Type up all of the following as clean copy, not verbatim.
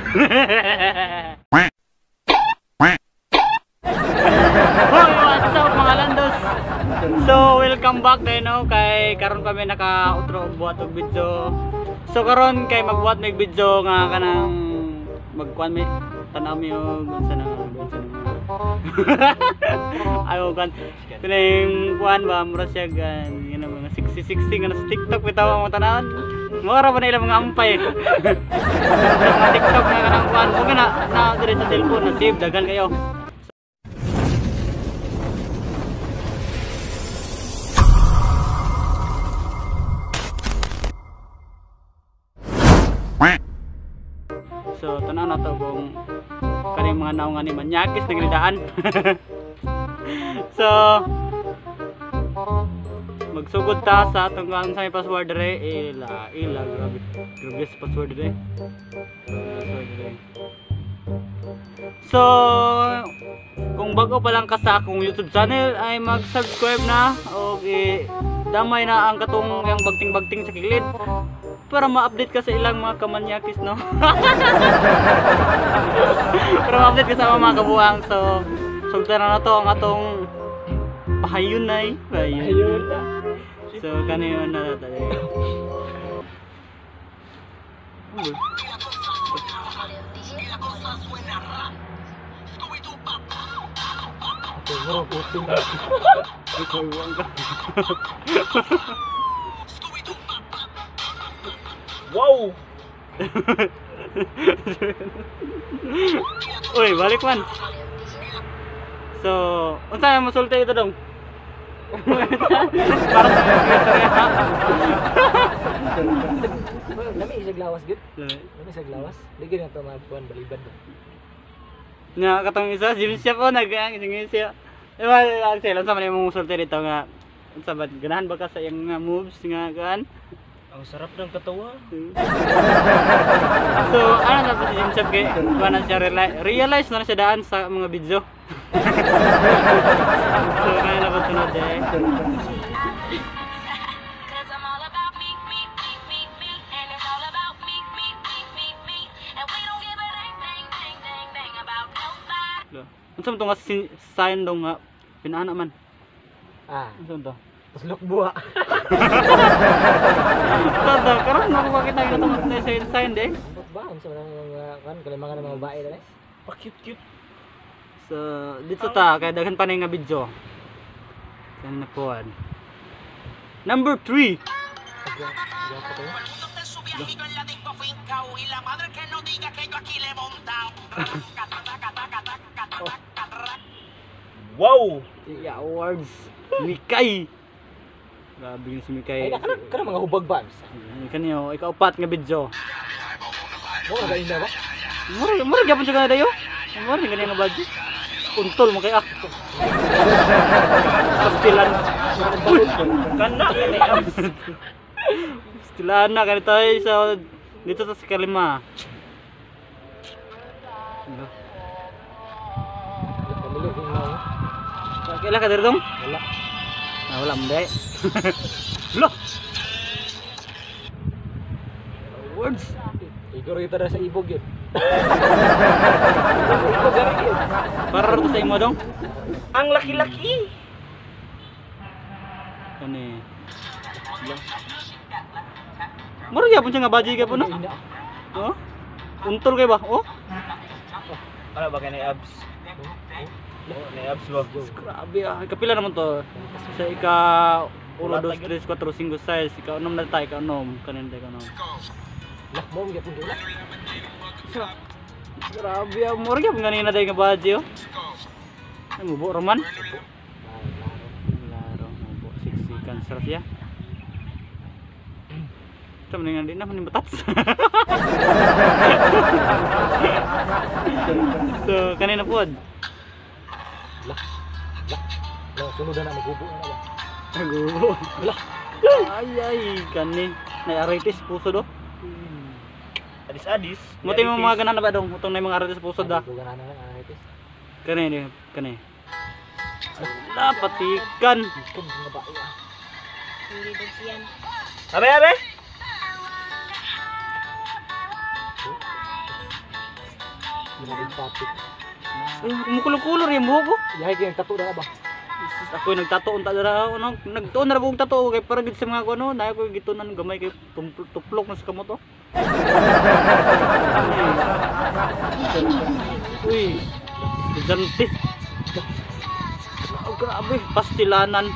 Hoy, what's up mga landos? So, welcome back din no kay karon kami naka-outro buhat og video. So karon kay magbuhat mig video nga kanang magkuan mi tan-aw mi og unsa na ayo kan kining kuan ba mura siya gan ngano mga 60-60 nga sa TikTok bitaw ang mga tan-awon. Mura ba na ilang mga ampay. Mga TikTok nga kanang kuan mo na na diri sa cellphone na save daghan kayo. So tan-aw na to kung kaning mga naong ani manyakis na ginidaan. So magsugod ta sa atong kuan sa may password dire, ila ila grabe grabe sa password dire. Password dire. So kung bago pa lang ka sa akong YouTube channel ay mag-subscribe na og damay na ang katong yang bagting-bagting sa kilid para ma-update ka sa ilang mga kamanyakis, no? Para ma-update ka sa mga kabuang. So sugdan na to ang atong pahayunay. Pahayun. So kaniyo na tayo. Wow! Uy, balik man. So, unsa man mosulti ito dong? Para sa istorya. Lami isag lawas gud. Lami isag lawas. Di gid na to magkuan balibad. Nga katong isa gym siya po nag siya. Diba, Axel, unsa man imong musulti dito nga unsa ba ganahan ba ka sa iyang nga moves nga kuan? Ang sarap ng katawan. So, ano na po si Jim Shop kay kuan na siya realize na siya daan sa mga video. So, kaya na po sunod eh. Unsa man to nga sign dong nga pinaana man? Ah. Unsa man to? Tuslok buha. Sada, karon mo ko makita nga itong sign sign de. Ambot ba unsa man ang mga kan kalimangan ng mga babae dali? Pa cute cute. So, dito ta kay daghan pa na nga video. Kan na po. Number 3. Wow! Yeah, awards. Mikay. Grabe yung si Mikay. Ay, na kana mga hubag ba? Kaniyo, ika-upat nga video. Mo na ba? Mura mura gyapon siya kana dayo. Mura ni nga budget. Untol mo kay ah. Pastilan. Kana kani abs. Pastilan na kanito ay so dito ta sa kalima. Kaila ka diri dong? Wala. Ah, wala mo dai. Lo. Words. Igor kita sa ibog yun. Ibog gani yun. Para to sa imo dong. Ang laki-laki. Kani. Mura gyapon siya nga budget gyapon no? Oh. Untol kay ba? Oh. Ano ba kani abs? Oh, ni abs ba? Grabe ah. Kapila naman to. Sa ika 1 2 3 4 5 6 ika 6 na tayo, ika 6 kanin tayo ika 6. Lah mo gyapon gyud. Grabe ah, mura gyapon ganina dai nga budget oh. Ay mubo raman. Laro mubo 6 cancer siya. Sa man nga di na man batats. So kanina pod. Lah. Lah. Lah sunod na magubo na ba. Agubo. Lah. Ay ay kani. Nay arthritis puso do. Adis-adis. Muti mo mga ganan na ba dong? Utong na mga arthritis puso da. Ay, ganahan na arthritis. Kani ni kani. Ala patikan. Ikan mga bae ah. Hindi daw siyan. Abe abe. Yung topic. Ay, kumukulong-kulor yung buhok ko. Yahay kay tattoo na ba? Jesus, ako yung nagtatuon ta dara ano, nagtuon na ra buong tattoo kay para gid sa mga kuno, na ako gitunan gamay kay tuplok na sa kamot oh. Uy, estudyante. Oh, grabe, pastilanan.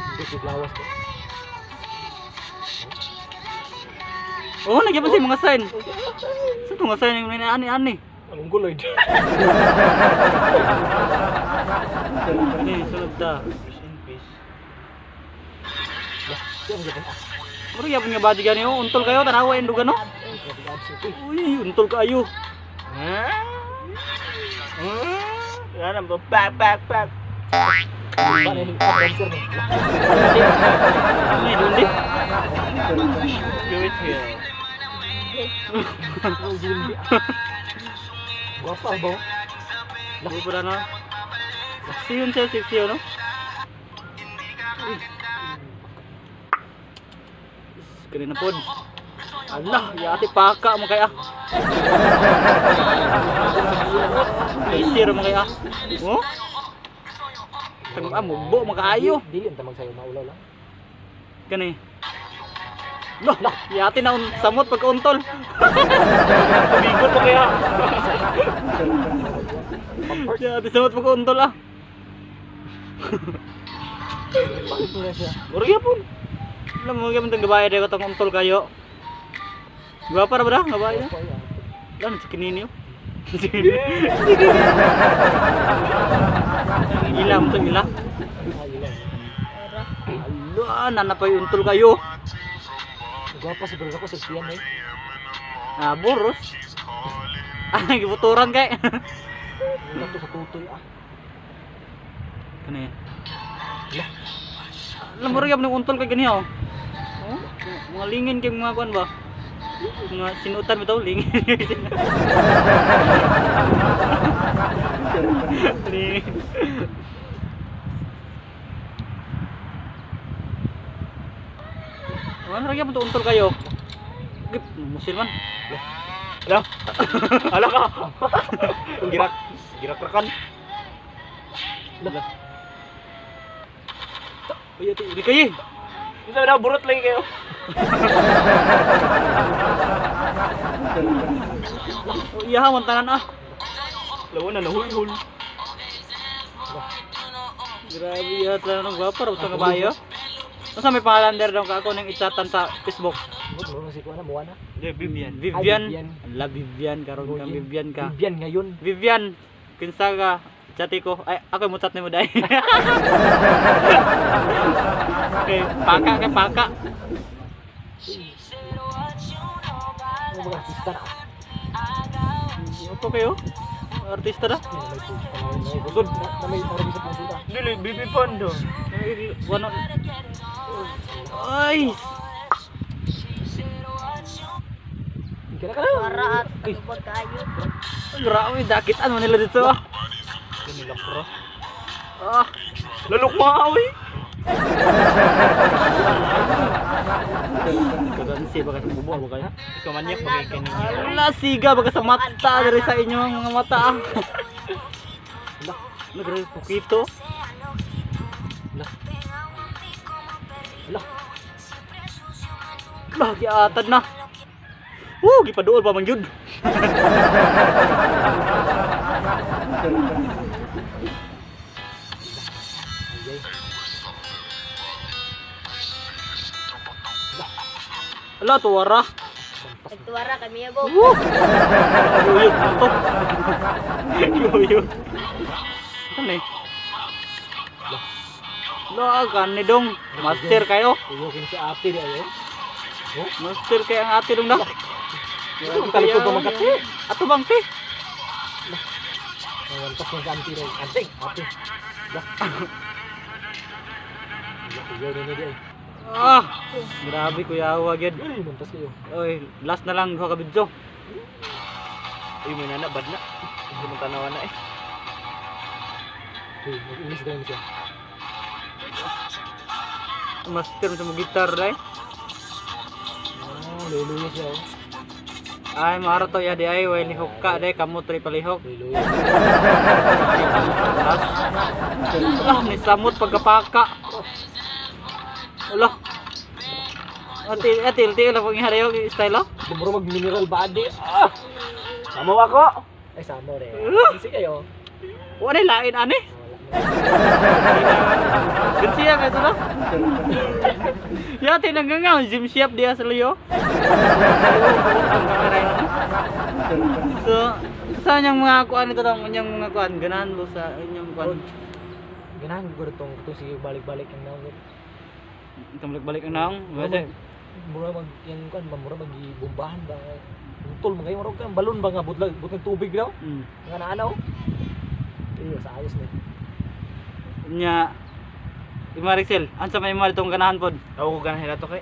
Hindi si lawas ko. Oh, nagyapon sa mga sign. Sa to nga sign yung ani-ani. Anong guloy? Ani, sunod ta. Rest in peace. Siya ang gapon. Mura gyapon nga body gani oh, untol kayo tanawa yung dugan oh. Grabe abs. Uy, Uy, untol kayo. Wala na, back, back, back. ba na yung dancer ni? Ano yun, di? Do it here. Gwapa ba? Hindi pala na. Sexy yun siya, sexy yun, no? Uy. Kanina pod. Ala, yati paka mo kaya. Easy ra mo kaya. Oh? Tang ah, mugbo makaayo. Dili ang tamag sayo maulaw lang. Kani. Lah, yati na samot pagkauntol. Tumigot pa kaya. Yati samot pagkauntol ah. Bakit mo na siya? Mura gyapon. Alam mo gyapon tong gabaye dahil katong untol kayo. Gwapa ra ba da gabaye? Gwapa yan. Lan si kinini oh. Ila mo to ila. Ay, ilan. Ora. Ala, nanapay untol kayo. Gwapa siguro ako sa siyan eh. Ah, boros. Ah, gibuturan kay. Tattoo sa tutoy ah. Kani. Alam mo ra gyapon untol kay gani oh. Oh, mga lingin kay mga kuan ba? Mga sinutan bitaw lingin. Lingin. Ano ra gyapon to untol kayo? Gip, musil man. Ala. Ala ka. Girak. Girak-rakan. Lah. Uy, ati, di kayo. Isa na, burot lang kayo. Oh, iya, tanan ah. Lawa na, nahulhul. Grabe ya, tanan ng gwapa ra nga bayo. Unsa may pangalan der daw ka ako nang i-chatan sa Facebook? Mo mo si kuana mo na. Hindi, Vivian. Vivian. Ay, Vivian. Ala Vivian karon ka Vivian ka. Vivian ngayon. Vivian, kinsa ka? Chat ko. Ay, ako mo chat nimo dai. Okay, paka kay paka. Ano mga artista na? Opo kayo? Artista na? Ay, may pusod. Na may oras sa pusod ah. Dili, Bibi Pondo. Wano. Ay! Kira ka na. Ora at tubag kayo. Grabe, dakit ano nila dito ah. Ganilak ra. Ah, Lalok maawi. kagansi baka sa bubo ba kaya? Ikaw manyak pa kay kanin. Ala, siga baka sa mata diri sa inyo ang mga mata ah. Ala, nagre pukito. Lah. Lah. Lah, giatad na. Woo, gipaduol pa man gyud. Ay, Ala, tuwara. Nagtuwara kami yabo. Woo! Yuyog na to. Yuyog. Ano eh? Lah, gani dong. Master kayo. Kuyo kini si ate di ayo. Master kayo ang ate dong na. Ang talikod pa magkate. Ato bang te? Nawantas ng ante rin. Ante, ate. Lah. Kuyo ni di ay. Ah, grabe kuya awa gyud. Uy, muntas kayo. Oy, last na lang duha ka video. Uy, may nana, bad na. Hindi mo tanawa na eh. Uy, mag-inis din siya. Master sa mo gitar dai. Luya siya oh. Ay, maaro to ya di ay way lihok ka day kamot ri palihok. Luya. Ah, ni samot pagkapaka. Ulo. Atil atil til lang pangyari yung style oh. Di mo mag mineral body. Ah! Samo ako. Ay samo re. Ugh. Easy kayo. Wala lain ani. Wala. Siya kayo to no? Ya tinangga nga gym shop diya sa Leo. So, sa inyong mga kuan ito lang, inyong mga kuan, ganahan mo sa inyong kuan. Ganahan ko itong ito sige balik-balik ang naong. Itong balik-balik ang naong. Basta, Mura mag yang kuan ba mura magibombahan ba. Utol mga kayo mura balon ba nga butlag butang tubig daw. Nga naanaw. Iyo sa ayos ni. Nya, Imaricel, ansa may mga itong ganahan pod? Ako ko ganahan ato kay.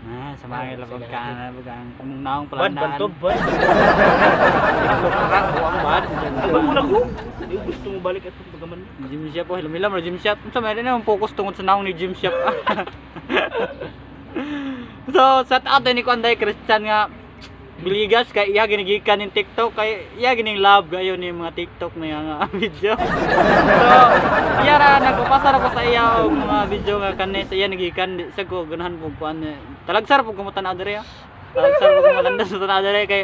Ah, sa mga Ah, ilabog sige. ka na, ang imong naong Bad palandaan. bantob bad. TikTok ra, buang bad. Abang mo na ko. Di ko gusto mo balik atong pagaman. Gym shop, oh, hilam-hilam ra gym shop. Unsa may na focus tungod sa naong ni gym shop. So, shout out din ni Kuan day Christian nga Biligas kay iya ginigikan ning TikTok kay iya gining love kayo ni mga TikTok na nga video. So, iya ra nagpapasa ra ko sa iya og mga video nga kani sa iya nagikan di sa ko ganahan po kuan. Talagsar po ko mo-tan-aw diri ah. Talagsar po ko malandas sa tan-aw diri kay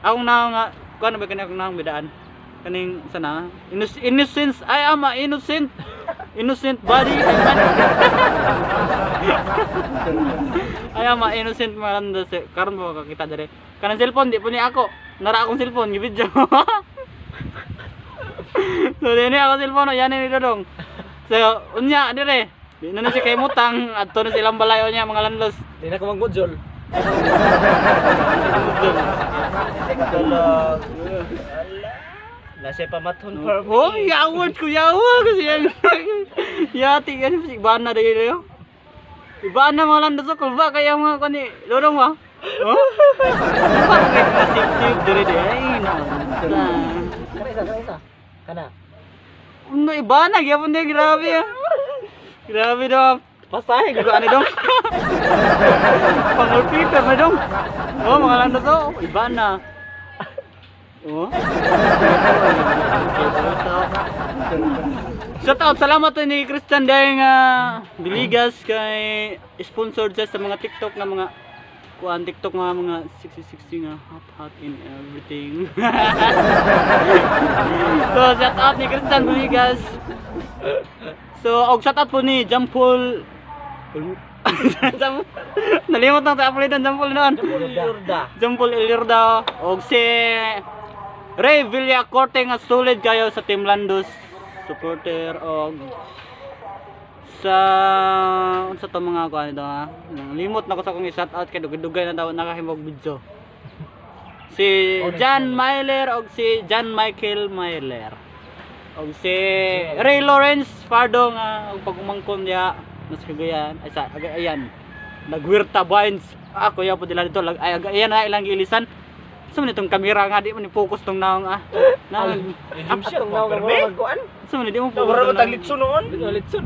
akong naong nga kuan ba kani akong naong bidaan kaning sana innocence. I am a innocent innocent body I man. I am a innocent malandas eh. Karon mo kakita diri kanang cellphone di po ni ako nara akong cellphone gi-video. So dini ako cellphone yan ni Dodong. So unya dire di na na si kay mutang adto na silang balay unya mga landos. Di na ko magmodjol. Tulog. Nasa pamathon for me. Oh, yawat ko yawa kasi yan. Yati yan si Ibana dahil yo. Ibana mga landos ko ba kaya mga kani Dodong ba? Oh? Bakit nga sip-sip dire di ay no. Kana isa, kana isa. Kana. Ano ibana gyapon di grabe ah. Grabe daw. Pasahe ko ani dong. Pang-wallpaper na dong. Oh, mga landos oh, ibana. Oh. Shout out, salamat ni Christian dahil nga Biligas kay sponsored siya sa mga TikTok nga mga kuan TikTok nga mga 60-60 nga hot hot in everything. So shout out ni Christian Biligas. So og shout out po ni Jampol. Nalimot na sa apelido Jampol noon. Lurda. Jampol Elirda og si Ray Villacorte nga solid kayo sa Team Landos supporter og sa unsa to mga kuan ito ha. Limot na ko sa akong i-shout out kay dugay-dugay na daw nakahimog video. Si John Myler og si John Michael Myler. Og si Ray Lawrence Fardo nga og pag-umangkon diha mas Cagayan ay sa ayan nagwirta Vines. Ah, kuya po dila dito lag ay ayan na ilang gilisan. Sa man itong kamera nga di man ni focus tong naong ah. Na Gym shop Atong naong perme. mura magkuan. sa man di mo focus. Mura tong mo naong. taglitso noon. Litson.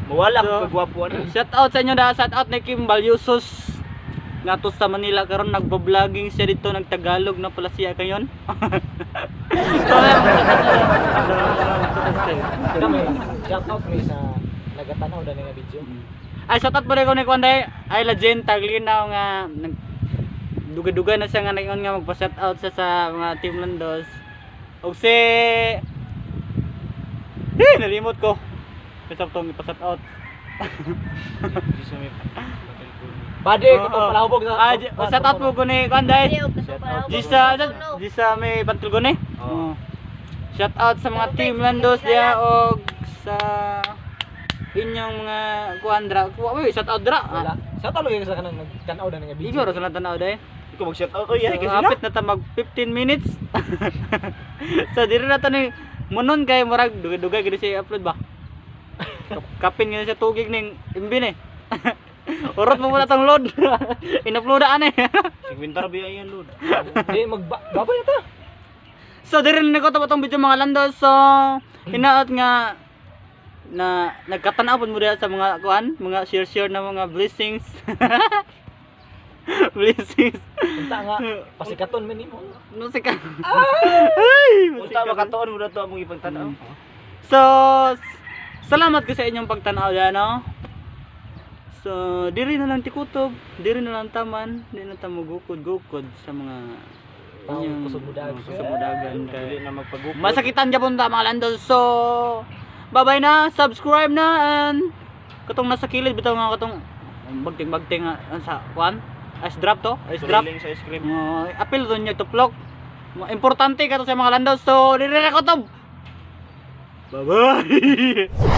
Mawala So, ko kagwapuan. Shout out sa inyo da, shout out ni Kim Balyusos. Ngato sa Manila karon nagbo-vlogging siya dito, nagtagalog na pala siya kayon. So, ayun, Kami shout out mi sa nagatanaw da nga video. ay, shout out po rin ko ni Kwanday. Ay, legend, taglinaw nga nag dugay-dugay na siya nga naingon nga magpa-shout out siya sa mga Team Landos. Og si eh, nalimot ko. Kasi tong ipa-shout out. Bade ko to palahubog sa. Ah, shout out po ko ni Kwanday. Jisa, Gisa, Gisa may pantulgon eh. Oh. Shout out sa mga Team Landos diha og sa inyong mga kuan dra. Uy, shout out dra. Wala. Shout out lagi sa kanang nagtanaw da nga video. Ikaw ra sa tanaw day. Ikaw mag-shout out oy ay So, kasi na. hapit na ta mag 15 minutes. So diri na ta ni munon kay murag dugay-dugay gid siya i-upload ba. Kapin gid siya tugig ning MB ni. Urot mo muna tong load. In-upload ani. 50 ra biya yan load. Di magbabay na ta. So diri na ko tong video mga landos. So hinaot nga na nagkatanaw pud mo diha sa mga kuan, mga share-share na mga blessings. Blessings. Unta nga pasikaton man nimo. No sika. Ay, Unta masikaton. makatuon mo na to among ipangtan-aw. So, salamat ko sa inyong pagtanaw dyan, no? So, diri na lang tikutob, diri na lang taman, di na ta mugukod-gukod sa mga Taong inyong- kusog mudagan. oh, kusog mudagan. Dili Kay na magpagukod. masakitan japon ta mga landol. So, bye-bye na, subscribe na and katong nasa kilid bitaw nga katong bagting-bagting nga ang sa kuan, ice drop to, ice drop. Drilling sa ice cream. Apil doon niya tuplok. Importante ka to sa mga landaw. So, diri na ko to. Bye-bye.